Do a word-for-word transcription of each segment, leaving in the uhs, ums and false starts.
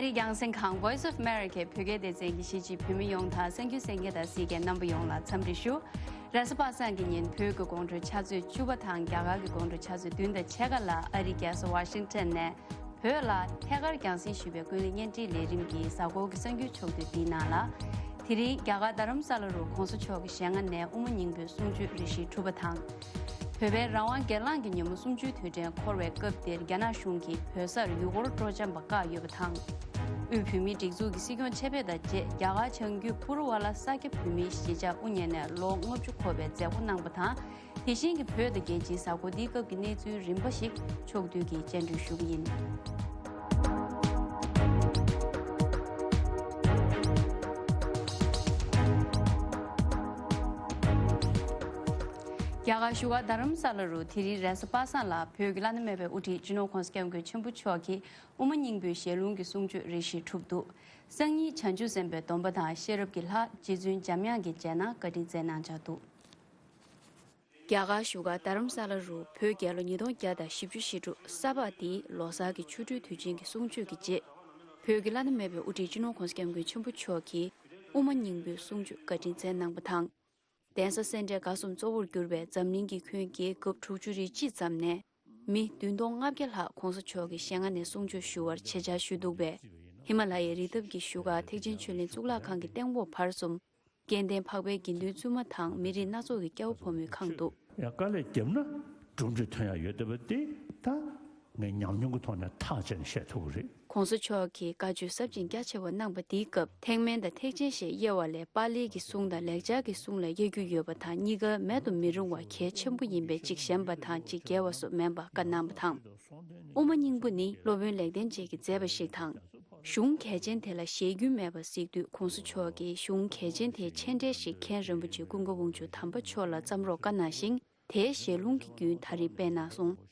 རིགས་རྒྱང་སྲིང་ཁང་Voice of America་བོད་སྐད་སྡེ་ཚན་གྱི་གཞིས་བྱེས་བོད་མི་ཡོངས་དང་གསར་འགྱུར་གསན་མཁན་དང་གཟིགས་མཁན་རྣམ་པ་ཡོངས་ལ་འཚམས་འདྲི་ཞུ། རེས་གཟའ་པ་སངས་ཀྱི་ཉིན་བོད་ཀྱི་དགོང་དྲོའི་ཆུ་ཚོད་བཅུ་པ་དང་རྒྱ་གར་གྱི་དགོང་དྲོའི་ཆུ་ཚོད་བདུན་དང་ཕྱེད་ཀ་ལ་ཨ་རིའི་རྒྱལ་ས་ཝ་ཤིང་ཊོན་ནས་བོད་ལ་ཐད་ཀར་རྒྱང་སྲིང་ཞུས་པའི་ཀུན་གླེང་བརྙན་འཕྲིན་ལས་རིམ་གྱི་གཟའ་འཁོར་གྱི་གསར་འགྱུར་ཕྱོགས་བསྡུས་འདིའི་ནང་ལ། དེ་རིང་རྒྱ་གར་རྡ་རམ་ས་ལ་རུ་༸གོང་ས་མཆོག་གི་ཞལ་སྔ་ནས་དབུ་མ་སྙིང་པོའི་གསུང་ཆོས་རེ་ཞིག་གྲུབ་པ་དང་། བོད་པའི་རང་དབང་སྒེར་ལངས་ཀྱི་ཉིན་མོ་གསུམ་བཅུའི་དུས་དྲན་འཁོར་བའི་སྐབས་འདིར་རྒྱ་ནག་གཞུང་གིས་བོད་སར་ཡུལ་སྐོར་སྤྲོ་འཆམ་པ་བཀག་ཡོད་པ་དང་། དབུས་བོད་མིའི་སྒྲིག་འཛུགས་ཀྱི་སྲིད་སྐྱོང་ཆེད་ཕེབས་དང་བཅས་རྒྱ་གར་བྱང་རྒྱུད་པུ་རུ་ཝ་ལ་ས་སྐྱ་བོད་མིའི་གཞིས་ཆགས་དབུ་བརྙེས་ནས་ལོ་ལྔ་བཅུ་འཁོར་བའི་མཛད་སྒོ་གནང་པ་དང་། དེ་བཞིན་གྱི་བོད་དང་རྒྱལ་སྤྱིའི་གཟའ་འཁོར་འདིའི་སྐབས་ཀྱི་གནས་ཚུལ་རིམ་པ་ཞིག་ཕྱོགས་བསྡུས་ཀྱིས་སྤྱན་འབུལ་ཞུ་གི་ཡིན། རྒྱ་གར་བཞུགས་སྒར་རྡ་རམ་ས་ལ་རུ་དེ་རིང་རེས་གཟའ་པ་སངས་ལ་བོད་ཀྱི་བླ་ན་མེད་པའི་དབུ་ཁྲིད་སྤྱི་ནོར་༸གོང་ས་༸སྐྱབས་མགོན་ཆེན་པོ་མཆོག་གིས་དབུ་མ་སྙིང་པོའི་ཞལ་ལུང་གི་གསུང་ཆོས་རེ་ཞིག་གྲུབ་འདུག་སང་ཉིན་བྱང་ཆུབ་སེམས་དཔའི་སྡོམ་པ་དང་ཤེས་རབ་ཀྱི་ལྷ་རྗེ་བཙུན་འཇམ་དབྱངས་ཀྱི་མཇལ་ན་བཀའ་དྲིན་སྩལ་གནང་འཆར་འདུག་རྒྱ་གར་བཞུགས་སྒར་རྡ་རམ་ས་ལ་རུ་བོད་རྒྱལ་ལོ་ཉིས་སྟོང་བརྒྱ་དང་བཞི་བཅུ་ཞེ་དྲུག་ས་ཕག་འདིའི་ལོ་གསར་གྱི་ཆོ་འཕྲུལ་དུས་ཆེན་གྱི་གསུང་ཆོས་ཀྱི་རྗེས། བོད་ཀྱི་བླ་ན་མེད་པའི་དབུ་ཁྲིད་སྤྱི་ནོར་༸གོང་ས་༸སྐྱབས་མགོན་ཆེན་པོ་མཆོག་གིས་དབུ་མ་སྙིང་པོའི་གསུང་ཆོས་བཀའ་དྲིན་སྩལ་གནང་པ་དང་། གདན་ས་སེ་འབྲས་དགའ་གསུམ་གཙོ་བོར་གྱུར་པའི་འཛམ་གླིང་གི་ཁྱོན་གྱི་རྒྱལ་ཁབ་དྲུག་ཅུ་རེ་གཅིག་ཙམ་ནས་མི་བདུན་སྟོང་ལྔ་བརྒྱ་ལྷག་༸གོང་ས་མཆོག་གི་ཞལ་སྔ་ནས་གསུང་ཆོས་ཞུ་བར་ཆེད་བཅར་ཞུས་འདུག་པས། ཧི་མ་ལ་ཡའི་རི་འདབས་ཀྱི་བཞུགས་སྒར་ཐེག་ཆེན་ཆོས་གླིང་གཙུག་ལག་ཁང་གི་སྟེང་འོག་བར་གསུམ། སྐལ་ལྡན་འཕགས་པའི་དགེ་འདུན་བཙུན་མ་དང་མི་རིགས་སྣ་ཚོགས་ཀྱི་སྐྱ་བོ་ཕོ་མོས་ཁེངས་འདུག་ཡང་དཀའ་ལས་བརྒྱབ་ན་གྲུབ་འབྲས་ཐོན་ཡ་ཡོད་བསྡད་པ་དེ་ད་ངས་ཉམས་མྱོང་གི་ཐོག་ནས་ཐག་བཅད་ནས་བཤད་ཐུབ་ཀྱི་རེད། ༸གོང་ས་མཆོག་གིས་བཀའ་ཆོས་ཟབ་ཅིང་རྒྱ་ཆེ་བ་གནང་པ་འདིའི་སྐབས་ཐེག་དམན་དང་ཐེག་ཆེན་ཞེས་དབྱེ་བ་ལས་པཱ་ལིའི་གི་གསུང་དང་ལེགས་སྦྱར་གྱི་གསུང་ལ་དབྱེ་རྒྱུ་ཡོད་པ་དང་གཉིས་ཀ་མེད་དུ་མི་རུང་བ་གལ་ཆེན་པོ་ཡིན་པས་གཅིག་ཞན་པ་དང་གཅིག་འགལ་བ་སོགས་མིན་པ་བཀའ་གནང་བ་དང་། དབུ་མ་སྙིང་པོ་ནི་སློབ་དཔོན་ལེགས་ལྡན་འབྱེད་ཀྱིས་མཛད་པ་ཞིག་དང་། གཞུང་གལ་ཆེན་དེ་ལ་ཞལ་རྒྱུན་མེད་པར་གཟིགས་དུས་༸གོང་ས་མཆོག་གིས་གཞུང་གལ་ཆེན་དེའི་མཆན་འགྲེལ་ཞིག་མཁན་རིན་པོ་ཆེ་ཀུན་དགའ་དབང་ཕྱུག་དམ་པ་མཆོག་ལ་བརྩམས་རོགས་བཀའ་གནང་ཞིང་། དེའི་ཞལ་ལུང་གི་རྒྱུན་ད་རེས་སྤེལ་གནང་སོང་།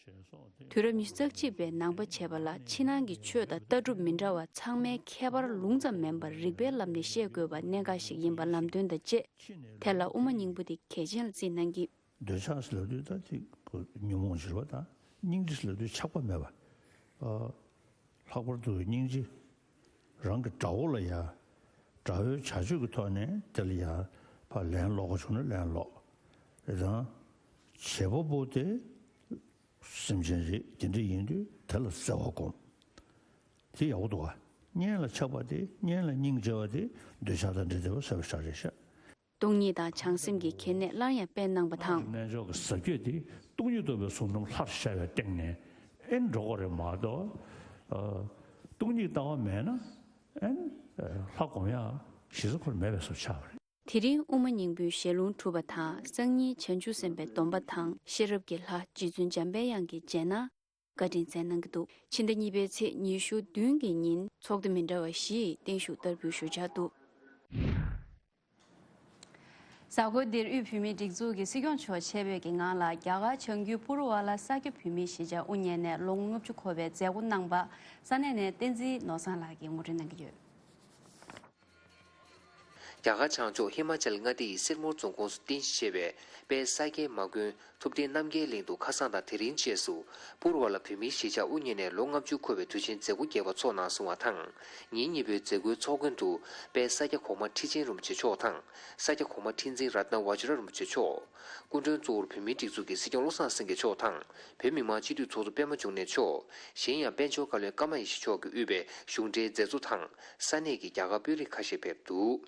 དུས་རབས་ཉི་ཤུ་རྩ་གཅིག་པའི་ནང་པ་བྱས་པ་ལ་ཕྱི་ནང་གི་ཆོས་དང་ལྟ་གྲུབ་མི་འདྲ་བ་ཚང་མའི་ཁྱད་པར་ལུང་ཙམ་མིན་པར་རིགས་པའི་ལམ་ནས་ཤེས་དགོས་པ་གནད་འགག་ཞིག་ཡིན་པ་ལམ་སྟོན་དང་བཅས། དེ་ལ་དབུ་མ་སྙིང་པོ་དེ་གལ་ཆེན་ལ་བརྩིས་གནང་གིས། འདོད་ཆགས་ཟེར་ལབ་དུས་ད་དེ་ཉོན་མོངས་ཟེར་བ་དང་སྙིང་རྗེ་ཟེར་ལབ་དུས་ཆགས་པ་མེད་པ། ཨ། ལྷག་པར་དུ་སྙིང་རྗེ་རང་གི་དགྲ་བོ་ལ་ཡ་དགྲ་བོའི་བྱ་སྤྱོད་ཀྱི་ཐོག་ནས་དེ་ལ་ཡ་ཕར་ལན་སློག་ག་བྱུང་ན་ལན་སློག་རེད་དང་། བྱེད་པ་པོ་དེ་སེམས་ཅན་རེད། དེ་འདྲ་ཡིན་དུས་དེ་ལ་བརྩེ་བ་སྒོམ། དེ་ཡག་པོ་འདུག་ག་གཉེན་ལ་ཆགས་པ་དེ་གཉེན་ལ་སྙིང་རྗེ་བ་དེ་འདོད་ཆགས་དང་འདྲེས་བསྡད་པ་བསལ་བའི་ཕྱག་རེད་ཤག་སྟོང་ཉིད་དང་བྱང་སེམས་ཀྱི་གལ་གནད་སླར་ཡང་བསྟན་གནང་བ་དང་། རྣལ་འབྱོར་གྱི་ཟབ་ཁྱད་དེ་སྟོང་ཉིད་རྟོགས་པའི་གཟུང་རྣམ་ལྷར་ཤར་བའི་སྟེང་ནས་ཨེ་འགྲོ་གི་རེད་མ་གཏོགས། ཨ། སྟོང་ཉིད་ལྟ་བ་མེད་ན་ཨེ་ལྷ་སྒོམ་ཡག་གཞི་རྩ་ཁོ་རང་མེད་པའི་བཟོ་ཆགས་པ་རེད། དེ་རིང་དབུ་མ་སྙིང་པོའི་ཞལ་ལུང་གྲུབ་པ་དང་སང་ཉིན་བྱང་ཆུབ་སེམས་དཔའི་སྡོམ་པ་དང་ཤེས་རབ་ཀྱི་ལྷ་རྗེ་བཙུན་འཇམ་པའི་དབྱངས་ཀྱི་མཇལ་ན། བཀའ་དྲིན་སྩལ་གནང་གི་འདུག་ཕྱི་ཟླ་གཉིས་པའི་ཚེས་ཉི་ཤུ་བདུན་གྱི་ཉིན་ཚོགས་སྡེ་མི་འདྲ་བ་བཞི་ཡིས་བརྟན་བཞུགས་བསྟར་འབུལ་ཞུ་འཆར་འདུག་གཟའ་འཁོར་འདིར་དབུས་བོད་མིའི་སྒྲིག་འཛུགས་ཀྱི་སྲིད་སྐྱོང་མཆོག་ཆེད་ཕེབས་ཀྱི་ངང་ལ་རྒྱ་གར་བྱང་རྒྱུད་པུ་རུ་ཝ་ལ་ས་སྐྱ་བོད་མིའི་གཞིས་ཆགས་དབུ་བརྙེས་ནས་ལོ་ངོ་ལྔ་བཅུ་འཁོར་བའི་མཛད་སྒོ་གནང་པ་ས་གནས་ནས་བསྟན་འཛིན་ནོར་བཟང་ལགས་ཀྱིས་ངོ་སྤྲོད་གནང་གི་ཡོད། རྒྱ་གར་བྱང་ཕྱོགས་ཧི་མ་ཅལ་མངའ་སྡེ་ཡི་སེར་མོ་རྫོང་ཁོངས་སུ་རྟེན་གཞི་བྱས་པའི་དཔལ་ས་སྐྱའི་མ་དགོན་ཐུབ་བསྟན་རྣམ་རྒྱལ་གླིང་དུ་ཁ་སང་དང་དེ་རིང་བཅས་སུ་པུར་བ་ལ་བོད་མིའི་གཞིས་ཆགས་དབུ་བརྙེས་ནས་ལོ་ལྔ་བཅུ་འཁོར་བའི་དུས་ཆེན་མཛད་སྒོ་རྒྱས་པ་འཚོགས་གནང་སོང་བ་དང་། ཉིན་གཉིས་པོའི་མཛད་སྒོའི་ཚོགས་མགོན་དུ་དཔལ་ས་སྐྱ་གོང་མ་ཁྲི་ཆེན་རིན་པོ་ཆེ་མཆོག་དང་། ས་སྐྱ་གོང་མ་ཁྲི་འཛིན་རཏྣ་བ་ཇི་ར་རིན་པོ་ཆེ་མཆོག་སྐུ་མགྲོན་གཙོ་བོར་བོད་མིའི་སྒྲིག་འཛུགས་ཀྱི་སྲིད་སྐྱོང་བློ་བཟང་སེང་གེ་མཆོག་དང་། བོད་མི་མང་སྤྱི་འཐུས་ཚོགས་གཙོ་པད་མ་འབྱུང་གནས་མཆོག་གཞན་ཡང་དཔལ་འབྱོར་བཀའ་བློན་ཀརྨ་ཡེ་ཤེས་མཆོག་གིས་དབུས་པའི་གཞུང་འབྲེལ་མཛད་གཙོ་དང་ས་གནས་ཀྱི་རྒྱ་གར་དཔོན་རིགས་ཁ་ཤས་ཕེབས་འདུག་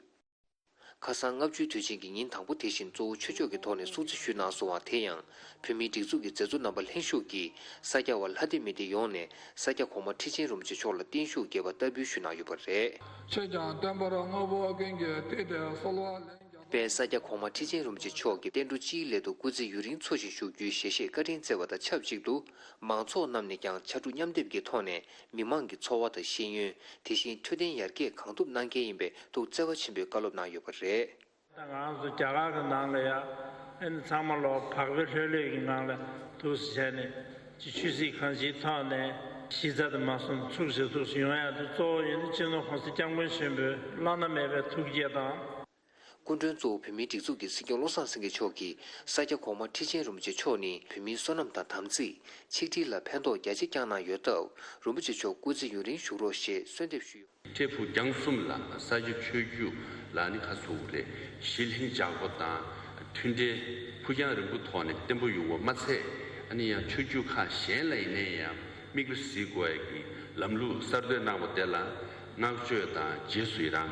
ཁ་སང་ལྔ་བཅུའི་དུས་ཆེན་གྱི་ཉིན་དང་པོ་དེ་བཞིན་གཙོ་བོ་ཆོས་ཕྱོགས་ཀྱི་ཐོག་ནས་སྲུང་བརྩི་ཞུས་གནང་སོང་བ། དེ་ཡང་བོད་མིའི་སྒྲིག་འཛུགས་ཀྱི་མཛད་གཙོ་རྣམ་པ་ལྷན་ཞུགས་ཀྱིས་ས་སྐྱ་བ་ལྷ་སྡེ་མི་སྡེ་ཡོངས་ནས་ས་སྐྱ་གོང་མ་ཁྲི་ཆེན་རིན་པོ་ཆེ་མཆོག་ལ་བརྟན་བཞུགས་རྒྱས་པ་བསྟར་འབུལ་ཞུས་གནང་ཡོད་པ་རེད། ཆོས་ཀྱང་བསྟན་པར་དངོས་པོ་ཀུན་གྱི་ཐིག་ལེར་གསོལ་བ་ལེན་ཀྱང་། དཔལ་ས་སྐྱ་གོང་མ་ཁྲི་ཆེན་རིན་པོ་ཆེ་མཆོག་གིས་བསྟན་འགྲོ་སྤྱིའི་སླད་དུ་སྐུ་ཚེ་ཡུན་རིང་འཚོ་ཞིང་བཞུགས་རྒྱུའི་ཞལ་བཞེས་བཀའ་དྲིན་སྩལ་བ་དང་ཆབས་ཅིག་ཏུ། མང་ཚོགས་རྣམས་ནས་ཀྱང་ཕྱར་གྲུ་མཉམ་འདེགས་ཀྱི་ཐོག་ནས་མི་མང་གི་འཚོ་བ་དང་ཤེས་ཡོན། དེ་བཞིན་འཕྲོད་བསྟེན་ཡར་རྒྱས་གང་ཐུབ་གནང་གལ་ཡིན་པའི་ཐུགས་བརྩེ་བ་ཆེན་པོས་བཀའ་སློབ་གནང་ཡོད་པ་རེད། ད་ང་རང་ཚོ་རྒྱ་གར་གྱི་ནང་ལ་ཡ་ཨ་ནི་ཚང་མ་ལོ་བག་ཕེབས་ལྷོད་ལྷོད་ཀྱི་ངང་ལ་འདུག་སེ་བྱས་ནས་ཅི་ཆོས་སྲིད་གང་ཅིའི་ཐོག་ནས་གཞི་རྩ་དུ་མ་སོང་ཚུགས་སེ་ཐུགས་སུ་ཡོང་ཡ་དེ་གཙོ་བོ་ཡིན་ན་སྤྱི་ནོར་༸གོང་ས་༸སྐྱབས་མགོན་ཆེན་པོའི་བླ་ན་མེད་པའི་ཐུགས་བསྐྱེད་དང་། སྐུ་མགྲོན་གཙོ་བོ་བོད་མིའི་སྒྲིག་འཛུགས་ཀྱི་སྲིད་སྐྱོང་བློ་བཟང་སེང་གེ་མཆོག་གིས་ས་སྐྱ་གོང་མ་ཁྲི་ཆེན་རིན་པོ་ཆེ་མཆོག་ནི་བོད་མིའི་བསོད་ནམས་དང་དམ་ཚིག་ཆིག་སྒྲིལ་ལ་ཕན་ཐོགས་རྒྱ་ཆེ་བསྐྱངས་གནང་ཡོད་སྟབས། རིན་པོ་ཆེ་མཆོག་སྐུ་ཚེ་ཡུན་རིང་བཞུགས་རོགས་ཞེས་གསོལ་འདེབས་ཞུས་ཡོད། འཕྲལ་ཕུགས་རྒྱང་གསུམ་ལ་ས་སྐྱ་ཆོས་བརྒྱུད་ལ་ནི་ཁ་ཚུགས་རེད། གཞི་ལྷིང་འཇགས་པོ་དང་མཐུན་འབྲེལ་ཕུགས་རྒྱང་རིང་པོའི་ཐོག་ནས་བརྟན་པོ་ཡོང་བ་མ་ཚད། ཨ་ནི་ཡང་ཆོས་བརྒྱུད་ཁག་གཞན་ལ་ཡིན་ནའི་ཡང་དམིགས་བསལ་གཟིགས་དགོས་ཡ་གི་ལམ་ལུགས་གསར་གཏོད་གནང་བ་དེ་ལ་བསྔགས་བརྗོད་དང་རྗེས་སུ་ཡི་རང་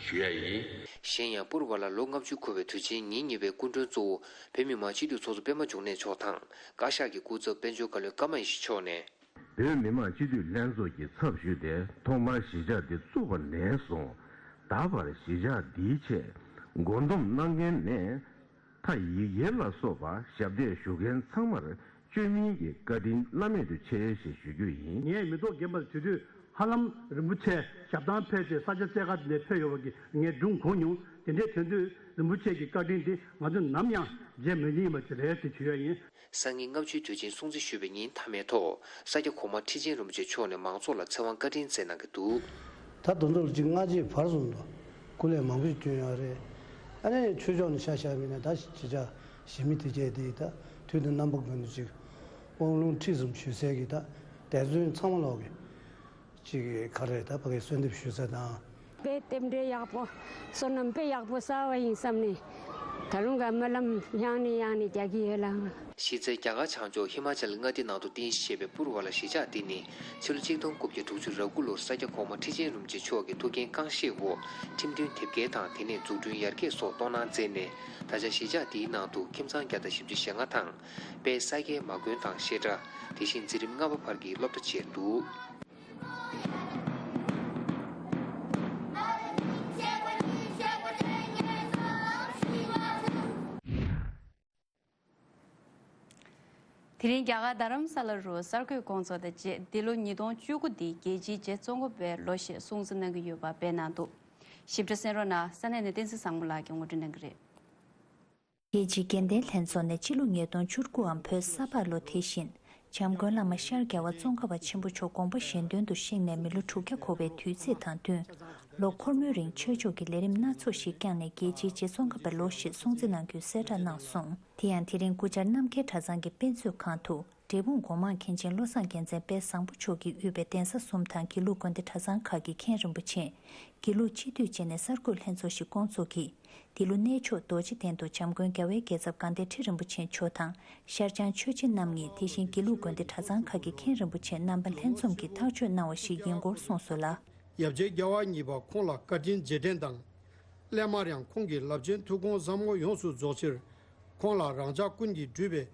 ཞུ་ཡ་ཡིན། གཞན་ཡང་པུར་བ་ལ་ལོ་ལྔ་བཅུ་འཁོར་བའི་དུས་ཆེན་ཉིན་གཉིས་པའི་སྐུ་མགྲོན་གཙོ་བོ་བོད་མི་མང་སྤྱི་འཐུས་ཚོགས་གཙོ་པད་མ་འབྱུང་གནས་མཆོག་དང་བཀའ་ཤག་གི་སྐུ་ཚབ་དཔལ་འབྱོར་བཀའ་བློན་ཀརྨ་ཡེ་ཤེས་མཆོག་ནས། བོད་མི་མང་སྤྱི་འཐུས་ལྷན་ཚོགས་ཀྱི་ཚབ་ཞུས་ཏེ་ཐོག་མར་གཞིས་ཆགས་འདི་བཙུགས་པ་ནས་བཟུང་ད་བར་གཞིས་ཆགས་འདིའི་ཆེད་བགོ་འདོམས་གནང་མཁན་ནས་མཐའ་ཡི་གེ་ལ་སོགས་པ་ཞབས་འདེགས་ཞུ་མཁན་ཚང་མར་བཅོས་མིན་གྱི་བཀའ་དྲིན་བླ་མེད་དུ་ཆེ་ཞེས་ཞུ་རྒྱུ་ཡིན། ངས་མི་ཐོག་རྒན་པར་དེ་དུས་ཧ་ལམ་རིན་པོ་ཆེ་ཞབས་བཏང་ཕེབས་ཏེ་ས་སྐྱ་རྩེ་ཁ་ནས་ཕེབས་ཡོད་པ་གི་ངས་སྒྲུང་གོ་མྱོང་། དེ་འདྲའི་དོན་དུ་རིན་པོ་ཆེ་གི་བཀའ་དྲིན་འདི་ང་ཚོས་ནམ་ཡང་བརྗེད་མི་ཉན་པ་ཅིག་རེད་དེ་ཞུ་ཡ་ཡིན། སང་ཉིན་ལྔ་བཅུའི་དུས་ཆེན་སྲུང་བརྩི་ཞུས་པའི་ཉིན་མཐའ་མའི་ཐོག་ས་སྐྱ་གོང་མ་ཁྲི་ཆེན་རིན་པོ་ཆེ་མཆོག་ནས་མང་ཚོགས་ལ་ཚེ་དབང་བཀའ་དྲིན་སྩལ་གནང་གི་འདུག། ད་དུང་ཚོ་ལོ་གཅིག་སྔ་རྗེས་བར་གསུམ་དུ་སྐུ་ལས་མང་པོ་ཞིག་བསྐྱོན་ཡོད་རེད། ཨ་ནི་ཆོས་ཕྱོགས་ནས་ཤ་ཤ་མིན་ནས་ད་ཅི་བྱ་ཞི་མི་དེ་བྱས་དེ་ད་དུས་དང་རྣམ་པ་ཀུན་ཏུ་ཅིག་དབང་ལུང་ཁྲིད་གསུམ་ཞུ་སའི་གི་ད་དད་བརྩོན་ཚང་མ་ལོག་གི་ཅིག་ག་རེ་ད་ཕ་གི་གསོལ་འདེབས་ཞུ་ས་དང་། དཔེ་རྟེན་འབྲེལ་ཡག་པོ། བསོད་ནམས་དཔེ་ཡག་པོ་བསགས་པ་ཡིན་བསམ་ནས། ད་རུང་ག་སྨོན་ལམ་ཡང་ནས་ཡང་ནས་རྒྱག་གི་ཡོད་ལགས། གཞི་རྩའི་རྒྱ་གར་བྱང་ཕྱོགས་ཧི་མ་ཅལ་མངའ་སྡེ་ནང་དུ་རྟེན་གཞི་བྱས་པའི་པུར་བ་ལ་གཞིས་ཆགས་འདི་ནི་ཕྱི་ལོ་གཅིག་སྟོང་དགུ་བརྒྱ་དྲུག་ཅུ་རེ་དགུ་ལོར་ས་སྐྱ་གོང་མ་ཁྲི་ཆེན་རིན་པོ་ཆེ་མཆོག་གི་ཐུགས་འགན་རྐང་བཞེས་འོག་ཁྲིམས་མཐུན་དེབ་སྐྱེལ་དང་དེ་ནས་འཛུགས་སྐྲུན་ཡར་རྒྱས་སོགས་གཏོང་གནང་མཛད་ནས། ད་ཆ་གཞིས་ཆགས་འདིའི་ནང་དུ་ཁྱིམ་ཚང་བརྒྱ་དང་བཞི་བཅུ་ཞེ་ལྔ་དང་། དཔལ་ས་སྐྱའི་མ་དགོན་དང་བཤད་གྲྭ། དེ་བཞིན་འཛིན་རིམ་ལྔ་པ་བར་གྱི་སློབ་གྲྭ་བཅས་འདུག། དེ་རིང་རྒྱ་གར་རྡ་རམ་ས་ལ་རུ་གསར་འགོད་སྐོང་ཚོགས་དང་བཅས་འདི་ལོ་ཉིས་སྟོང་བཅུ་དགུ་འདི་རྒྱལ་སྤྱིའི་རྗེ་ཙོང་ཁ་པའི་ལོ་ཞེས་སྲུང་བརྩི་གནང་གི་ཡོད་པ་སྤེལ་གནང་འདུག། ཞིབ་ཕྲ་གསན་རོགས་གནང་། ས་གནས་ནས་བསྟན་འཛིན་བཟང་མོ་ལགས་ཀྱིས་ངོ་སྤྲོད་གནང་གི་རེད། རྒྱལ་སྤྱིའི་དགེ་ལྡན་ལྷན་ཚོགས་ནས་སྤྱི་ལོ་ཉིས་སྟོང་བཅུ་དགུའམ་བོད་ས་ཕག་ལོ་དེ་བཞིན་འཇམ་མགོན་བླ་མ་ཤར་རྒྱལ་བ་ཙོང་ཁ་པ་ཆེན་པོ་མཆོག་དགོངས་པ་གཞན་དོན་དུ་གཤེགས་ནས་མི་ལོ་དྲུག་བརྒྱ་འཁོར་བའི་དུས་ཚིགས་དང་བསྟུན། ལོ་འཁོར་མོའི་རིང་ཆོས་ཕྱོགས་ཀྱི་ལས་རིམ་སྣ་ཚོགས་ཤིག་བསྐྱངས་ནས་རྒྱལ་སྤྱིའི་རྗེ་ཙོང་ཁ་པའི་ལོ་ཞེས་སྲུང་བརྩི་གནང་རྒྱུའི་གསལ་བསྒྲགས་གནང་སོང་། དེ་ཡང་དེ་རིང་སྐུ་བཅར་རྣམ་རྒྱལ་གྲྭ་ཚང་གི་དཔེ་མཛོད་ཁང་དུ། འབྲས་སྤུངས་སྒོ་མང་མཁན་ཆེན་བློ་བཟང་རྒྱལ་མཚན་དཔལ་བཟང་པོ་མཆོག་གིས་དབུས་པའི་གདན་ས་གསུམ་དང་དགེ་ལུགས་དགོན་སྡེ་གྲྭ་ཚང་ཁག་གི་མཁན་རིན་པོ་ཆེ། དགེ་ལུགས་སྤྱི་འཐུས་བཅས་ནས་གསར་འགོད་ལྷན་ཚོགས་ཤིག་བསྐོང་ཚོགས་ཀྱིས། འདི་ལོ་གནས་མཆོག་རྡོ་རྗེ་གདན་དུ་འཇམ་མགོན་རྒྱལ་བའི་རྒྱལ་ཚབ་དགའ་ལྡན་ཁྲི་རིན་པོ་ཆེ་མཆོག་དང་ཤར་བྱང་ཆོས་རྗེ་རྣམ་གཉིས། དེ་བཞིན་དགེ་ལུགས་དགོན་སྡེ་གྲྭ་ཚང་ཁག་གི་མཁན་རིན་པོ་ཆེ་རྣམ་པ་ལྷན་འཛོམས་ཀྱིས་ཐག་གཅོད་གནང་བ་ཞིག་ཡིན་སྐོར་གསུངས་སོང་ལ། ཡབ་རྗེ་རྒྱལ་བ་གཉིས་པ་ཁོང་ལ་བཀའ་དྲིན་རྗེས་དྲན་དང་། སླད་མར་ཡང་ཁོང་གི་རླབས་ཆེན་ཐུགས་དགོངས་ཟབ་མོ་ཡོངས་སུ་རྫོགས་ཕྱིར། ཁོང་ལ་རང་ཅག་ཀུན་གྱི་སྤྲུལ་པའི།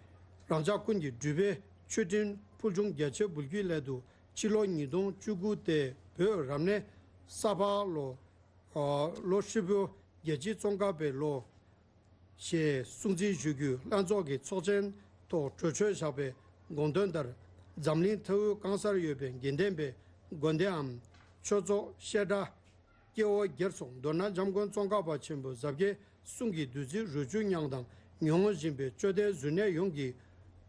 རང་ཅག་ཀུན་གྱི་སྤྲུལ་པའི་མཆོད་སྤྲིན་ཕུལ་བྱུང་རྒྱ་ཆེར་འབུལ་རྒྱུའི་སླད་དུ་ཕྱི་ལོ་ཉིས་སྟོང་བཅུ་དགུ་སྟེ་བོད་རབ་གནས་ས་ཕག་ལོ། ལོ་ཧྲིལ་པོ་རྒྱལ་སྤྱིའི་ཙོང་ཁ་པའི་ལོ། ཞེས་སྲུང་བརྩི་ཞུ་རྒྱུའི་ལྷན་ཚོགས་ཀྱི་ཚོགས་ཆེན་ཐོག་གྲོས་ཆོད་བཞག་པའི་དགོངས་དོན་ལྟར། འཛམ་གླིང་མཐའ་དབུས་གང་སར་ཡོད་པའི་དགེ་ལྡན་པའི་དགོན་སྡེའམ་ཆོས་ཚོགས་བཤད་གྲྭ། སྐྱེ་བོ་སྒེར་སོགས། མདོར་ན་འཇམ་མགོན་ཙོང་ཁ་པ་ཆེན་པོའི་གཟབ་རྒྱས་གསུང་གི་བདུད་རྩི་རོ་བཅུད་མྱངས་དང་མྱོང་བཞིན་པའི་ཆོས་ལྡན་གཟུར་གནས་ཡོངས་ཀྱིས།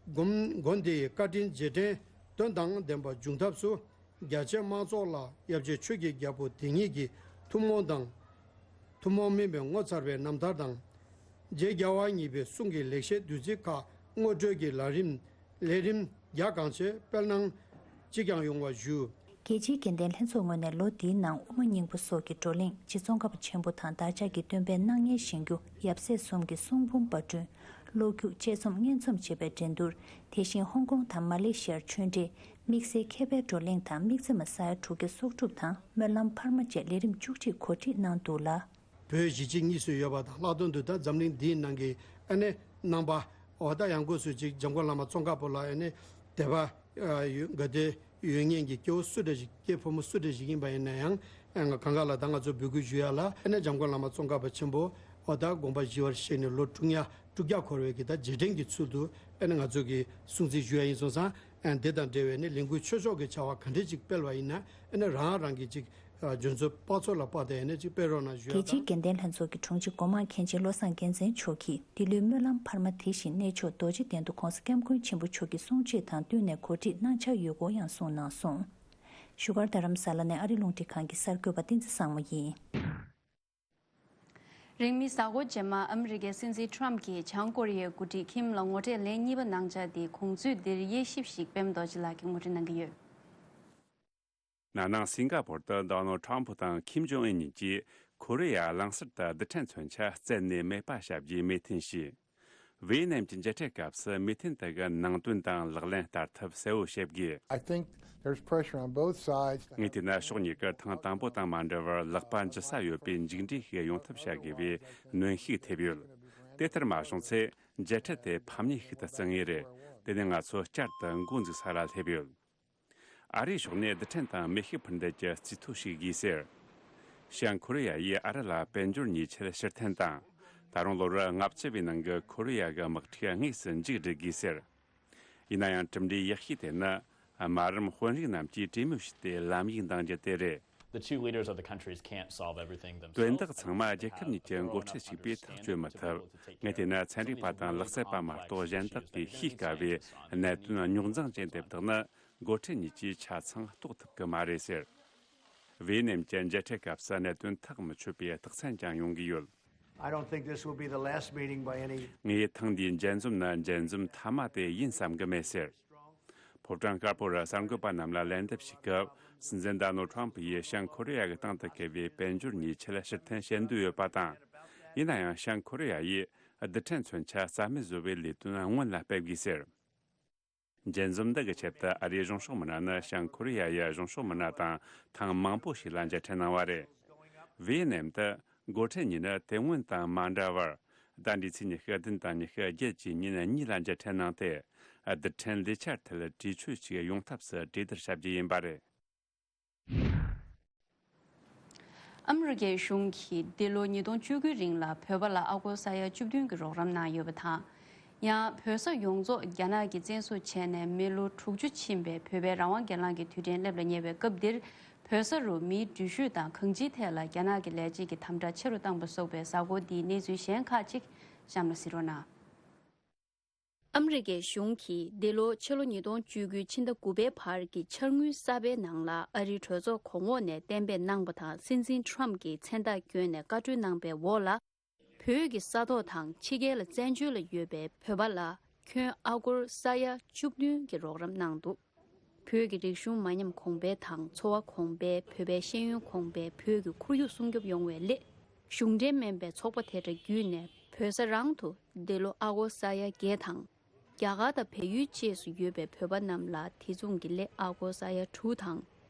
དགོན་དགོན་འདིའི་བཀའ་དྲིན་རྗེས་དྲན་དོན་དང་ལྡན་པ་འབྱུང་ཐབས་སུ། རྒྱ་ཆེ་དམངས་ཚོགས་ལ་ཡབ་རྗེ་ཆོས་ཀྱི་རྒྱལ་པོ་དེ་ཉིད་ཀྱི་ཐུན་མོང་དང་། ཐུན་མོང་མིན་པའི་ངོ་མཚར་བའི་རྣམ་ཐར་དང་། རྗེ་རྒྱལ་བ་གཉིས་པའི་གསུང་གི་ལེགས་བཤད་བདུད་རྩི་ཁག་ངོ་སྤྲོད་ཀྱི་ལམ་རིམ། ལས་རིམ་རྒྱ་གང་ཆེ་སྤེལ་གནང་ཅིས་ཀྱང་ཡོང་བ་ཞུ། རྒྱལ་སྤྱིའི་དགེ་ལྡན་ལྷན་ཚོགས་ངོས་ནས་ལོ་འདིའི་ནང་དབུ་མ་སྙིང་པོ་སོགས་ཀྱི་བགྲོ་གླེང་། རྗེ་ཙོང་ཁ་པ་ཆེན་པོ་དང་བདག་ཅག་གི་སྟོན་པའི་སྣང་བརྙན་བཞེངས་རྒྱུ། ཡབ་སྲས་གསུམ་གྱི་གསུང་འབུམ་པར་སྐྲུན། ཀློག་རྒྱུགས། དཔྱད་རྩོམ་སྙན་རྩོམ་བཅས་པའི་འགྲན་བསྡུར། དེ་བཞིན་ཧོང་ཀོང་དང་མ་ལེ་ཤི་ཡར་ཆོས་འབྲེལ། དམིགས་བསལ་མཁས་པའི་བགྲོ་གླེང་དང་དམིགས་བརྩེ་མ་ས་ཡ་དྲུག་བརྒྱ་སྲོག་སྒྲུབ་དང་སྨོན་ལམ་འཕར་མ་བཅས་ལས་རིམ་བཅུ་གཅིག་གོ་སྒྲིག་གནང་འདུག་ལ། བོད་གཞིས་བྱེས་གཉིས་སུ་ཡོད་པ་དང་ལྷག་དོན་དུ་ད་འཛམ་གླིང་འདིའི་ནང་གི་ཨ་ནེ་རྣམ་པ་འོ་ད་ཡང་སྒོས་སུ་ཅིག་འཇམ་མགོན་བླ་མ་ཙོང་ཁ་པ་ལ་ཨ་ནེ་དད་པ་ཡོད་དགའ་དད་ཡོད་མཁན་གྱི་སྐྱེ་བོ་སུ་འདྲ་ཞིག་སྐྱེ་ཕོ་མོ་སུ་འདྲ་ཞིག་ཡིན་པ་ཡིན་ན་ཡང་ཨ་ང་གང་ག་ལ་ད་ང་ཚོ་འབོད་སྐུལ་ཞུ་ཡ་ལ་ཨ་ནེ་འཇམ་མགོན་བླ་མ་ཙོང་ཁ་པ་ཆེན་པོ་འོ་ད་དགོངས་པ་ཞི་བར་གཤེགས་ནས་ལོ་དྲུག་ཉ་དྲུག་བརྒྱ་འཁོར་བའི་གི་ད་རྗེས་དྲན་གྱི་ཚུལ་དུ་ཨ་ནེ་ང་ཚོ་གི་སྲུང་བརྩི་ཞུ་ཡ་ཡིན་སོང་ཙང་། ཨ་འདི་དང་འབྲེལ་བའི་ནི་ལས་འགུལ་ཆོས་ཕྱོགས་ཀྱི་བྱ་བ་ག་འདྲས་ཅིག་སྤེལ་བ་ཡིན་ན་ཨ་ནི་རང་རང་གི་ཅིག་ཨ་འཇོན་ཚོད་དཔག་ཚོད་ལ་དཔག་སྟེ་ཨ་ནི་ཅིག་སྤེལ་རོགས་གནང་ཞུ་ཡ་རྒྱལ་སྤྱིའི་དང་། དགེ་ལྡན་ལྷན་ཚོགས་ཀྱི་དྲུང་ཆེ་སྒོ་མང་མཁན་ཆེན་བློ་བཟང་རྒྱལ་མཚན་མཆོག་གིས་འདི་ལོའི་སྨོན་ལམ་འཕར་མ་དེ་བཞིན་གནས་མཆོག་རྡོ་རྗེ་གདན་དུ་༸གོང་ས་༸སྐྱབས་མགོན་ཆེན་པོ་མཆོག་གི་གསུང་ཆོས་དང་བསྟུན་ནས་གོ་སྒྲིག་གནང་འཆར་ཡོད་སྐོར་ཡང་གསུངས་གནང་སོང་། བཞུགས་སྒར་རྡ་རམ་ས་ལ་ནས་ཨ་རི་རླུང་འཕྲིན་ཁང་གི་གསར་འགོད་པ་བསྟན་འཛིན་བཟང་མོ་ཡིན། རིང་མིན་གཟའ་འཁོར་རྗེས་མ་ཨ་མི་རི་ཀའི་སྲིད་འཛིན་ཁྲོམ་གྱིས་བྱང་ཀོ་རི་ཡའི་འགོ་ཁྲིད་ཁིམ་ལ་ངོ་འཕྲད་ལན་གཉིས་པ་གནང་འཆར་དེ་གོང་ཚུལ་འདིར་དབྱེ་ཞིབ་ཞིག་པད་མ་རྡོ་རྗེ་ལགས་ཀྱིས་ངོ་སྤྲོད་གནང་གི་ཡོད། ན་ནིང་སིང་ག་པོར་དུ་ཌོ་ནལ་ཌི་ཊྲམ་ཕུ་དང་ཁིམ་ཇོང་ཨུན་གཉིས་ཀྱིས་ཁོ་རེ་ཡ་གླིང་ཟུར་དུ་རྡུལ་ཕྲན་མཚོན་ཆ་རྩད་ནས་མེད་པ་བྱ་རྒྱུའི་མོས་མཐུན་བྱས། ཝེ་ཡེ་ནམ་གྱི་མཇལ་འཕྲད་སྐབས་སུ་མོས་མཐུན་དེ་གི་ནང་དོན་དང་ལག་ལེན་བསྟར་ཐབས་གསལ་བོ་བྱེད་དགོས། I think there's pressure on both sides. ངས་བལྟས་ན་ཕྱོགས་གཉིས་ཀར་ཐེངས་དང་པོ་དང་མ་འདྲ་བར་ལག་པ་འཇུ་ས་ཡོད་པའི་མཇུག་འབྲས་ཤིག་ཡོང་ཐབས་བྱ་དགོས་པའི་གནོན་ཤུགས་ཐེབས་ཡོད། དེ་ལྟར་མ་བྱུང་ཚེ་མཇལ་འཕྲད་དེ་ཕམ་ཉེས་ཤིག་ཏུ་བརྩི་ངེས་རེད། དེ་ནི་ང་ཚོ་བསྐྱར་དུ་འགོ་འཛུགས་ས་ལ་སླེབས་ཡོད། ཨ་རིའི་ཕྱོགས་ནས་རྡུལ་ཕྲན་དང་མེ་ཤུགས་འཕུར་མདེལ་གྱི་རྩིས་ཐོ་ཞིག་དགོས་ཟེར། བྱང་ཁོ་རེ་ཡ་ཡིས་ཨ་རི་ལ་དཔལ་འབྱོར་ཉེས་ཆད་ཕྱིར་འཐེན་དང་། ད་རུང་ལོ་རབས་ལྔ་བཅུ་བའི་ནང་གི་ཁོ་རེ་ཡ་གི་དམག་འཁྲུག་དངོས་སུ་མཇུག་སྒྲིལ་དགོས་ཟེར། ཡིན་ན་ཡང་གྲུབ་འབྲས་ཡག་ཤོས་དེ་ནི་དམའ་རིམ་དཔོན་རིགས་རྣམས་ཀྱིས་གྲོས་མོལ་བྱས་ཏེ་ལམ་ཡིག་འདིང་རྒྱུ་དེ་རེད། The two leaders of the countries can't solve everything themselves. དོན་དག་ཚང་མ་རྒྱལ་ཁབ་གཉིས་ཀྱི་འགོ་ཁྲིད་གཅིག་པས་ཐག་གཅོད་མི་ཐུབ། ངས་བལྟས་ན་ཚན་རིག་པ་དང་ལག་རྩལ་པ་མ་གཏོགས་གཞན་དག་གིས་ཤེས་དཀའ་བའི་གནད་དོན་རྙོག་འཛིང་ཅན་དེ་དག་ནི་འགོ་ཁྲིད་གཉིས་ཀྱིས་ཆ་ཚང་རྟོགས་ཐུབ་ཀྱི་མ་རེད་ཟེར། ཝེ་ཡེ་ནམ་གྱི་མཇལ་འཕྲད་སྐབས་སུ་གནད་དོན་ཐག་མི་ཆོད་པའི་རྟགས་མཚན་ཀྱང་ཡོང་གི་ཡོད། I don't think this will be the last meeting by any. ངས་ཐེངས་འདིའི་མཇལ་འཛོམས་ནི་མཇལ་འཛོམས་མཐའ་མ་དེ་ཡིན་བསམ་གི་མེད་ཟེར། ཕོ་བྲང་དཀར་པོར་གསར་འགོད་པ་རྣམས་ལ་ལན་འདེབས་ཞུས་སྐབས། སྲིད་འཛིན་ཌོ་ནལ་ཌི་ཊྲམ་ཕུ་ཡིས་བྱང་ཁོ་རེ་ཡ་གི་སྟེང་དུ་བཀལ་བའི་དཔལ་འབྱོར་ཉེས་ཆད་ཕྱིར་འཐེན་བྱེད་འདོད་ཡོད་པ་དང་། ཡིན་ན་ཡང་བྱང་ཁོ་རེ་ཡ་ཡིས་རྡུལ་ཕྲན་མཚོན་ཆ་རྩ་མེད་བཟོ་བའི་ལས་དོན་སྔོན་ལ་སྤེལ་དགོས་ཟེར། མཇལ་འཛོམས་འདི་གི་ཆེད་དུ་ཨ་རིའི་གཞུང་ཕྱོགས་མི་སྣ་ནི་བྱང་ཁོ་རེ་ཡ་ཡི་གཞུང་ཕྱོགས་མི་སྣ་དང་ཐེངས་མང་པོ་ཞིག་ལ་མཇལ་འཕྲད་གནང་བ་རེད། ཝེ་ཡེ་ནམ་དུ་འགོ་ཁྲིད་གཉིས་ནི་དེ་སྔོན་དང་མ་འདྲ་བར། ཟླ་འདིའི་ཚེས་ཉི་ཤུ་བདུན་དང་ཉི་ཤུ་བརྒྱད་ཀྱི་ཉིན་གཉིས་ལ་མཇལ་འཕྲད་གནང་སྟེ། རྡུལ་ཕྲན་ལས་འཆར་ཐད་གྲོས་ཆོད་ཅིག་ཡོང་ཐབས་སུ་གྲོས་བསྡུར་བྱ་རྒྱུ་ཡིན་པ་རེད། ཨ་མི་རི་ཀའི་གཞུང་གིས་འདི་ལོ་ཉིས་སྟོང་བཅུ་དགུའི་རིང་ལ་བོད་པ་ལ་ཨ་སྒོར་ས་ཡ་བཅུ་བདུན་གྱི་རོགས་རམ་གནང་ཡོད་པ་དང་། ཡང་བོད་ས་ཡོངས་རྫོགས་རྒྱ་ནག་གིས་བཙན་བཟུང་བྱས་ནས་མི་ལོ་དྲུག་ཅུ་ཕྱིན་པའི་བོད་པའི་རང་དབང་སྒེར་ལངས་ཀྱི་དུས་དྲན་སླེབས་ལ་ཉེ་བའི་སྐབས་འདིར། བོད་ས་རུ་མིའི་འགྲུལ་བཞུད་དང་གང་ཅིའི་ཐད་ལ་རྒྱ་ནག་གི་ལས་བྱེད་ཀྱི་དམ་དྲག་ཆེ་རུ་བཏང་པ་སོགས་པའི་གཟའ་འཁོར་འདིའི་གནས་ཚུལ་གཞན་ཁག་ཅིག་གཤམ་ལ་གཟིགས་རོགས་གནང་། ཨ་མི་རི་ཀའི་གཞུང་གིས་འདི་ལོ་ཕྱི་ལོ་ཉིས་སྟོང་བཅུ་དགུ་ཕྱི་ཟླ་དགུ་པའི་བར་གྱི་འཆར་དངུལ་གསར་པའི་ནང་ལ་ཨ་རིའི་གྲོས་ཚོགས་གོང་འོག་ནས་གཏན་འབེབས་གནང་པ་དང་། སྲིད་འཛིན་ཊྲམ་གྱིས་མཚན་རྟགས་བསྐྱོན་ནས་བཀའ་འཁྲོལ་གནང་པའི་འོག་ལ། བོད་ཀྱི་ས་ཐོག་དང་ཕྱི་རྒྱལ་ལ་བཙན་བྱོལ་ལ་ཡོད་པའི་བོད་པ་ལ་ཁྱོན་ཨ་སྒོར་ས་ཡ་བཅུ་བདུན་གྱི་རོགས་རམ་གནང་འདུག་བོད་ཀྱི་རིག་གཞུང་མ་ཉམས་གོང་འཕེལ་དང་། འཚོ་བ་གོང་འཕེལ། བོད་པའི་ཤེས་ཡོན་གོང་འཕེལ། བོད་ཀྱི་ཁོར་ཡུག་སྲུང་སྐྱོབ་ཡོང་བའི་སླད། གཞུང་འབྲེལ་མིན་པའི་ཚོགས་པ་དེ་འདྲ་བརྒྱུད་ནས་བོད་ས་རང་དུ་འདི་ལོ་ཨ་སྒོར་ས་ཡ་བརྒྱད་དང་། རྒྱ་གར་དང་བལ་ཡུལ་བཅས་སུ་ཡོད་པའི་བོད་པ་རྣམས་ལ་དེ་མཚུངས་ཀྱི་སླད་ཨ་སྒོར་ས་ཡ་དྲུག་དང་།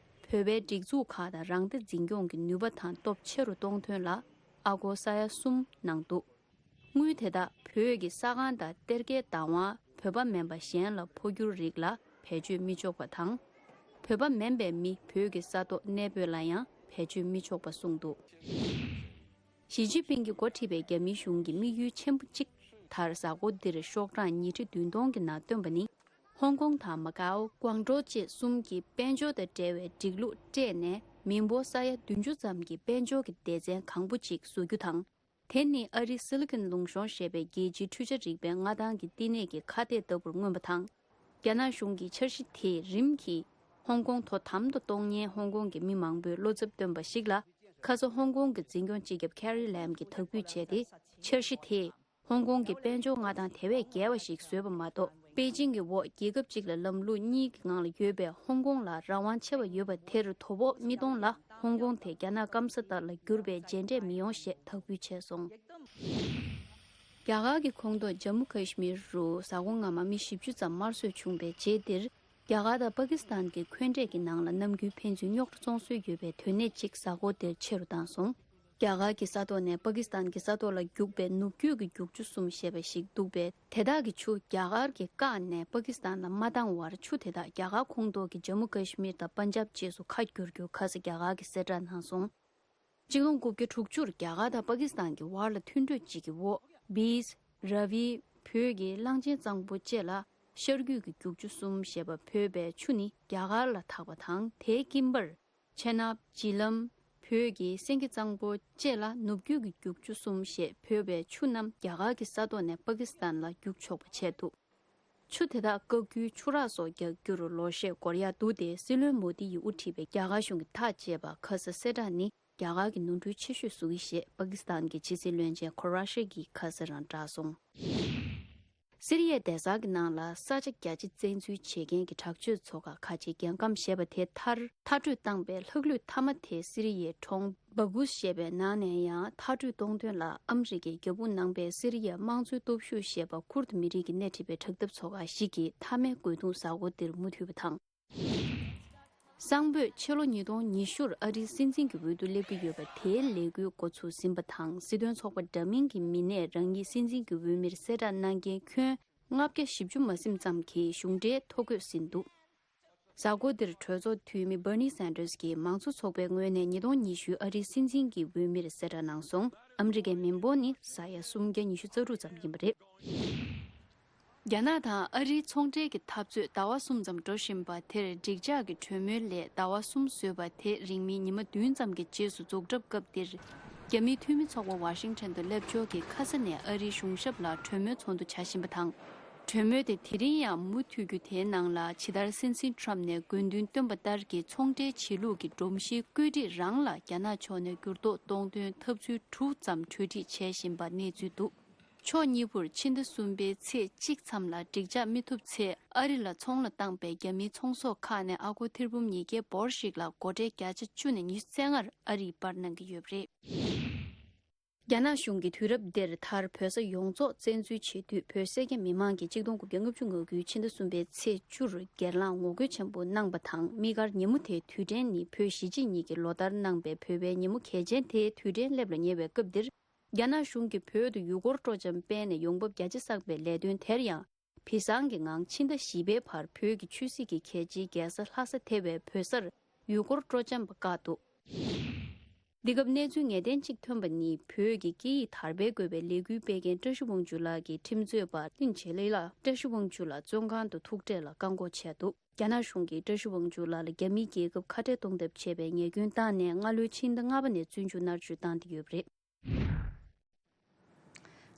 བོད་པའི་སྒྲིག་འཛུགས་ཁག་དང་རང་བདེ་འཛིན་སྐྱོང་གི་ནུས་པ་དང་སྟོབས་ཆེ་རུ་གཏོང་ཐོན་ལ་ཨ་སྒོར་ས་ཡ་གསུམ་གནང་འདུག་དངུལ་དེ་དག་བོད་ཀྱི་ས་ཁང་དང་གཏེར་ཁའི་བདག་དབང་བོད་པ་མིན་པ་གཞན་ལ་འཕོ་འགྱུར་རིགས་ལ་བེད་སྤྱོད་མི་ཆོག་པ་དང་། བོད་པ་མིན་པའི་མི་བོད་ཀྱི་ས་ཐོག་གནས་སྤོས་ལ་ཡང་བེད་སྤྱོད་མི་ཆོག་པ་གསུངས་འདུག་ཞི་ཅིན་ཕིང་གིས་འགོ་ཁྲིད་པའི་རྒྱ་མིའི་གཞུང་གི་དམིགས་ཡུལ་ཆེན་པོ་གཅིག་མཐར་གཟའ་འཁོར་འདིར་ཤོག་གྲངས་ཉིས་ཁྲི་བདུན་སྟོང་གི་ནང་བཏོན་པ་ནི། ཧོང་ཀོང་དང་མ་ཀའོ། ཀུང་ཀྲོའུ་བཅས་གསུམ་གྱི་དཔལ་འབྱོར་དང་འབྲེལ་བའི་སྒྲིག་ལུགས་སྤྲད་ནས། མི་འབོར་ས་ཡ་བདུན་ཅུ་ཙམ་གྱི་དཔལ་འབྱོར་གྱི་སྡེ་ཚན་གང་པོ་ཅིག་བཟོ་རྒྱུ་དང་། དེ་ནི་ཨ་རིའི་སི་ལི་ཀོན་ལུང་གཤོང་ཞེས་པའི་རྒྱལ་སྤྱིའི་འཕྲུལ་ཆ་རིག་པའི་མངའ་ཐང་གི་བསྟི་གནས་ཀྱི་ཁ་གཏད་ལྟ་བུར་མངོན་པ་དང་། རྒྱ་ནག་གཞུང་གིས་འཆར་གཞི་དེས་རིམ་གྱིས་ཧོང་ཀོང་དོ་དམ་དུ་གཏོང་ཉེན་ཧོང་ཀོང་གི་མི་མང་པོས་བློ་འཚབ་བཏོན་པ་ཞིག་ལ། ཁ་ས་ཧོང་ཀོང་གི་འཛིན་སྐྱོང་སྤྱི་ཁྱབ་ཁེ་རི་ལེམ་གྱིས་དག་འབུད་བྱས་ཏེ། འཆར་གཞི་དེས་ཧོང་ཀོང་གི་དཔལ་འབྱོར་མངའ་ཐང་དེ་བས་རྒྱས་པ་ཞིག་བཟོས་པ་མ་གཏོགས། པེ་ཅིང་གི་འོག་རྒྱལ་ཁབ་གཅིག་ལ་ལམ་ལུགས་གཉིས་ཀྱི་ངང་ལ་ཡོད་པའི་ཧོང་ཀོང་ལ་རང་དབང་ཆེ་བ་ཡོད་པ་དེར་དོ་ཕོག་མི་གཏོང་ལ། ཧོང་ཀོང་དེ་རྒྱ་ནག་སྐམ་ས་ལྟར་ལ་འགྱུར་བའི་རྗེས་འབྲས་མི་ཡོང་ཞེས་དག་འབུད་བྱས་སོང་། རྒྱ་གར་གྱི་ཁོངས་གཏོགས་ཇམ་མུ་ཁ་ཤི་མིར་རུ་གཟའ་འཁོར་སྔ་མ་མི་བཞི་བཅུ་ཙམ་དམར་གསོད་བྱུང་བའི་རྗེས་འདིར། རྒྱ་གར་དང་པ་ཀི་སི་ཐན་གྱི་འཁོན་འགྲས་ཀྱི་ནང་ལ་ནམ་རྒྱུན་ཕན་ཚུན་རྙོག་དྲ་བཙོང་སྲོལ་ཡོད་པའི་དོན་གནད་ཅིག་གཟའ་འཁོར་འདིར་ཆེ་རུ་བཏང་སོང་། རྒྱ་གར་གྱི་ས་ཐོག་ནས་པ་ཀི་སི་ཐན་གྱི་ས་ཐོག་ལ་རྒྱུག་པའི་ནུབ་རྒྱུད་ཀྱི་རྒྱུག་ཆུ་གསུམ་ཞེས་པ་ཞིག་འདུག་པས། དེ་དག་གི་ཆུ་རྒྱ་གར་གྱིས་བཀག་ནས་པ་ཀི་སི་ཐན་ལ་མ་བཏང་བར། ཆུ་དེ་དག་རྒྱ་གར་ཁོངས་གཏོགས་ཀྱི་ཇམ་མུ་ཀ་ཤི་མིར་དང་པན་ཇབ་བཅས་སུ་ཁ་བསྒྱུར་རྒྱུ་ཁ་ས་རྒྱ་གར་གྱིས་གསལ་བསྒྲགས་གནང་སོང་། གཅིག་སྟོང་དགུ་བརྒྱ་དྲུག་ཅུར་རྒྱ་གར་དང་པ་ཀི་སི་ཐན་གྱི་བར་ལ་མཐུན་གྲོས་གཅིག་གི་འོག་བིས། ར་བི། བོད་ཀྱི་གླང་ཆེན་གཙང་པོ་བཅས་ལ་ཤར་རྒྱུད་ཀྱི་རྒྱུག་ཆུ་གསུམ་ཞེས་པ་བོད་པའི་ཆུ་ནི་རྒྱ་གར་ལ་ཐག་པ་དང་། དེའི་དཀྱིལ་འབར། ཆེ་ནབ། ཇི་ལམ། བོད་ཀྱི་སེང་གེ་གཙང་པོ་བཅས་ལ་ནུབ་རྒྱུད་ཀྱི་རྒྱུག་ཆུ་གསུམ་ཞེས་བོད་པའི་ཆུ་རྣམས་རྒྱ་གར་གྱི་ས་ཐོག་ནས་པ་ཀི་སི་ཐན་ལ་རྒྱུག་ཆོག་པ་བྱས་འདུག་ཆུ་དེ་དག་བཀག་རྒྱུའི་ཆུ་རགས་སོགས་རྒྱག་རྒྱུར་ལོ་ཤས་འགོར་ཡག་འདུག་སྟེ། སྲིད་བློན་མོ་དི་ཡིས་དབུ་ཁྲིད་པའི་རྒྱ་གར་གཞུང་གིས་ཐག་བཅད་པ་ཁ་ས་གསལ་བསྒྲགས་ནི་རྒྱ་གར་གྱི་ནོར་འཁྲུལ་ཆེ་ཤོས་བཟོ་གི་ཞེས་པ་ཀི་སི་ཐན་གྱི་ཕྱི་སྲིད་བློན་ཆེན་ཁོ་ར་ཤི་གིས་ཁ་སང་རང་བསྒྲགས་སོང་། སི་རི་ཡའི་སྡེ་གཟར་གྱི་ནང་ལ་ས་ཆ་རྒྱ་ཆེ་བཙན་འཛུལ་བྱེད་མཁན་གྱི་དྲག་སྤྱོད་ཚོ་ཁག་ཁ་ཆེའི་རྒྱལ་ཁམས་ཞེས་པ་དེ་མཐར་མཐར་སྐྲོད་བཏང་པའི་ལྷག་ལུས་མཐའ་མ་དེ་སི་རི་ཡའི་གྲོང་སྦ་གུས་ཞེས་པའི་ནང་ནས་ཡང་མཐར་སྐྲོད་གཏོང་དོན་ལ་ཨ་མི་རི་ཀས་རྒྱབ་དཔུང་གནང་པའི་སི་རི་ཡའི་དམངས་གཙོའི་སྟོབས་ཤུགས་ཞེས་པ་ཁུར་ད་མི་རིགས་ཀྱི་སྣེ་ཁྲིད་པའི་དྲག་འཐབ་ཚོ་ཁག་ཞིག་གིས་མཐའ་མའི་རྒོལ་རྡུང་གཟའ་འཁོར་འདིར་མུ་མཐུད་པ་དང་། གསང་ཕོད་ཕྱི་ལོ་ཉིས་སྟོང་ཉི་ཤུར་ཨ་རིའི་སྲིད་འཛིན་གྱི་འོས་བསྡུ་སླེབས་ཀྱི་ཡོད་པ་དེའི་ལས་འགུལ་འགོ་ཚུགས་ཟིན་པ་དང་། སྲིད་དོན་ཚོགས་པ་འདྲ་མིན་གྱི་མི་སྣས་རང་ཉིད་སྲིད་འཛིན་གྱི་འོས་མིར་གསལ་བསྒྲགས་གནང་མཁན་ཁྱོན་ལྔ་བརྒྱ་བཞི་བཅུ་མ་ཟིན་ཙམ་གྱིས་གཞུང་འབྲེལ་ཐོ་འགོད་ཟིན་འདུག་གཟའ་འཁོར་འདིར་གྲོས་ཚོགས་འཐུས་མི་Bernie Sanders་གྱིས་མང་གཙོ་ཚོགས་པའི་ངོས་ནས་ཉིས་སྟོང་ཉི་ཤུའི་ཨ་རིའི་སྲིད་འཛིན་གྱི་འོས་མིར་གསལ་བསྒྲགས་གནང་སོང་། ཨ་མི་རི་ཀའི་མི་འབོར་ནི་ས་ཡ་སུམ་བརྒྱ་ཉི་ཤུ་རྩ་དྲུག་ཙམ་ཡིན་པ་རེད། རྒྱ་ནག་དང་ཨ་རིའི་ཚོང་འབྲེལ་གྱི་འཐབ་རྩོད་ཟླ་བ་གསུམ་ཙམ་འགྲོ་བཞིན་པ་དེར་འགྲིག་འཇགས་ཀྱི་གྲོས་མོལ་ལས་ཟླ་བ་གསུམ་བཟོས་པ་དེ་རིང་མིན་ཉི་མ་བདུན་ཙམ་གྱི་རྗེས་སུ་འཛུགས་གྲབས་སྐབས་འདིར། རྒྱ་མིའི་འཐུས་མི་ཚོགས་པ་ཝ་ཤིང་ཊོན་དུ་སླེབས་ཕྱོགས་ཀྱི་ཁ་ས་ནས་ཨ་རིའི་གཞུང་ཞབས་ལ་གྲོས་མོལ་ཚོགས་འདུ་བྱ་བཞིན་པ་དང་། གྲོས་མོལ་དེ་དེ་རིང་ཡང་མུ་མཐུད་རྒྱུ་དེའི་ནང་ལ་ཇི་ལྟར་སྲིད་འཛིན་ཊམ་ནས་དགོས་འདུན་བཏོན་པ་ལྟར་གྱི་ཚོང་འབྲེལ་བྱེད་ལུགས་ཀྱི་སྒྲོམ་གཞིའི་བཀོད་སྒྲིག་རང་ལ་རྒྱ་ནག་ཕྱོགས་ནས་འགྱུར་ལྡོག་གཏོང་དོན་ཐབས་ཚུལ་དྲུག་ཙམ་གྲོས་འགྲིག་བྱེད་བཞིན་པ་གནས་ཚུལ་འདུག་ཕྱོགས་གཉིས་པོར་ཕྱི་ཟླ་གསུམ་པའི་ཚེས་གཅིག་མཚམས་ལ་འགྲིག་འཇགས་མི་ཐུབ་ཚེ་ཨ་རི་ལ་ཚོང་ལ་བཏང་པའི་རྒྱ་མིའི་ཚོང་ཟོག་ཁག་ནས་ཨ་སྒོར་ཐེར་འབུམ་ཉིས་བརྒྱའི་འབོར་ཞིག་ལ་སྒོ་ཁྲལ་བརྒྱ་ཆ་བཅུ་ནས་ཉི་ཤུ་རྩ་ལྔར་ཨ་རིས་སྤར་གནང་གི་ཡོད་པ་རེད། རྒྱ་ནག་གཞུང་གིས་དུས་རབས་འདིར་མཐར་བོད་ས་ཡོངས་རྫོགས་བཙན་འཛུལ་བྱེད་དུས་བོད་སེར་སྐྱ་མི་མང་གིས་གཅིག་སྟོང་དགུ་བརྒྱ་ལྔ་བཅུ་ང་དགུའི་ཕྱི་ཟླ་གསུམ་པའི་ཚེས་བཅུར་སྒེར་ལངས་ངོ་རྒོལ་ཆེན་པོ་གནང་པ་དང་། དམིགས་བཀར་ཉིན་མོ་དེའི་དུས་དྲན་ནི་བོད་གཞིས་བྱེས་གཉིས་ཀྱིས་ལོ་ལྟར་གནང་པའི་བོད་པའི་ཉིན་མོ་གལ་ཆེན་དེའི་དུས་དྲན་སླེབས་ལ་ཉེ་བའི་སྐབས་འདིར། རྒྱ་ནག་གཞུང་གིས་བོད་དུ་ཡུལ་སྐོར་སྤྲོ་འཆམ་སྤེལ་ནས་ཡོང་འབབ་རྒྱ་ཆེ་བསགས་པའི་ལས་དོན་དེར་ཡང་། བི་སང་གི་ངང་ཕྱི་ཟླ་བཞི་པའི་བར་བོད་ཀྱི་ཆོས་སྲིད་ཀྱི་གལ་ཆེའི་རྒྱལ་ས་ལྷ་ས་ཐེ་བའི་བོད་སར་ཡུལ་སྐོར་སྤྲོ་འཆམ་པ་བཀག་འདུག་འདི་སྐབས་གནས་ཚུལ་ངེས་གཏན་གཅིག་ཐོན་པ་ནི། བོད་ཀྱི་སྐད་ཡིག་དར་སྤེལ་དགོས་པའི་ལས་འགུལ་སྤེལ་མཁན་བཀྲ་ཤིས་དབང་ཕྱུག་ལགས་ཀྱི་ཁྲིམས་རྩོད་པ་ལིན་ཆེ་ལི་ལགས་བཀྲ་ཤིས་དབང་ཕྱུག་ལགས་བཙོན་ཁང་དུ་ཐུག་འཕྲད་ལ་བཀག་འགོག་བྱས་འདུག་རྒྱ་ནག་གཞུང་གིས་བཀྲ་ཤིས་དབང་ཕྱུག་ལགས་ལ་རྒྱ་མིས་རྒྱལ་ཁབ་ཁ་བྲལ་གཏོང་ཐབས་བྱས་པའི་ཉེས་སྐྱོན་བཏང་ནས་སྔ་ལོའི་ཕྱི་ཟླ་ལྔ་པ་ནས་བཙོན་འཇུག་མནར་གཅོད་བཏང་སྟེ་ཡོད་པ་རེད།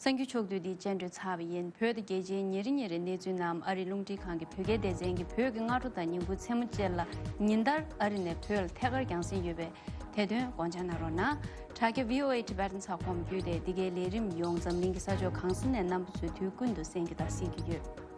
གསར་འགྱུར་ཕྱོགས་བསྡུས་འདི་སྤྱན་འགྲོལ་ཚར་བ་ཡིན། བོད་དང་རྒྱལ་སྤྱིའི་ཉིན་རེ་ཉིན་རེའི་གནས་ཚུལ་རྣམས་ཨ་རིའི་རླུང་འཕྲིན་ཁང་གི་བོད་སྐད་སྡེ་ཚན་གྱི་བོད་ཀྱི་སྔ་དྲོ་དང་ཉིན་གུང་མཚན་མོ་བཅས་ལ་ཉིན་ལྟར་ཨ་རི་ནས་བོད་ལ་ཐད་ཀར་རྒྱང་སྲིང་ཡོད་པས། དེ་དོན་དགོངས་འཇགས་གནང་རོགས་གནང་། དྲ་རྒྱ་V O A Tibetans ot com བརྒྱུད་དེ་འདི་གའི་ལས་རིམ་ཡོངས་འཛམ་གླིང་གི་ས་ཕྱོགས་གང་ས་ནས་རྣམ་པ་ཚོས་དུས་ཀུན་ཏུ་གསན་རྒྱུ་དང་གཟིགས་རྒྱུ་ཡོད།